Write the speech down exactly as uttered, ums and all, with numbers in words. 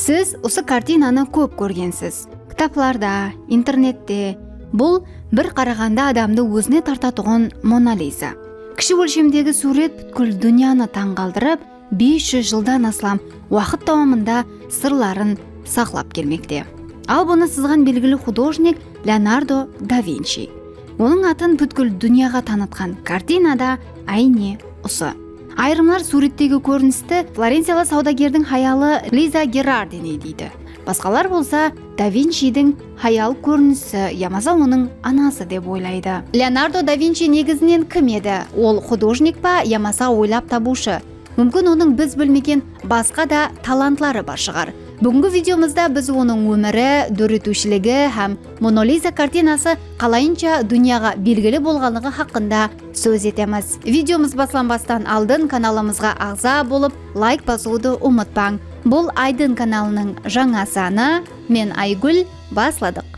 Siz usı kartinanı kóp kórgensiz. Kitaplarda, internette. Bul bir qaraǵanda adamdı ózine tartatuǵın Mona Liza. Kishi ólshemdegi súwret pútkil dúnyanı tań qaldırıp, bes júz jıldan aslam waqıt dawamında sırların saqlap kelmekte. Al bunı sızǵan belgili xudojnik Leonardo da Vinci. Onıń atın pútkil dúnyaǵa tanıtqan kartina da áyne usı. Ayırımlar súwrettegi kórinisti florenciyalı sawdagerdiń hayalı Liza Gerardini deydi. Basqalar bolsa da Vincidiń hayal kórinisi yamasa onıń anası dep oylaydı. Leonardo da Vinci negizinen kim edi? Ol xudojnik pa yamasa oylap tabıwshı? Múmkin, onıń biz bilmegen basqa da talantları bar shıǵar. Búgingi videomızda biz onıń ómiri, dóretiwshiligi hám Mona Liza kartinası qalayınsha dúnyaǵa belgili bolǵanlıǵı haqqında sóz etemiz. Videomız baslanbastan aldın kanalımızǵa aǵza bolıp, layk basıwdı umıtpań. Bul Aydın kanalınıń jańa sanı. Men Aygúl, basladıq.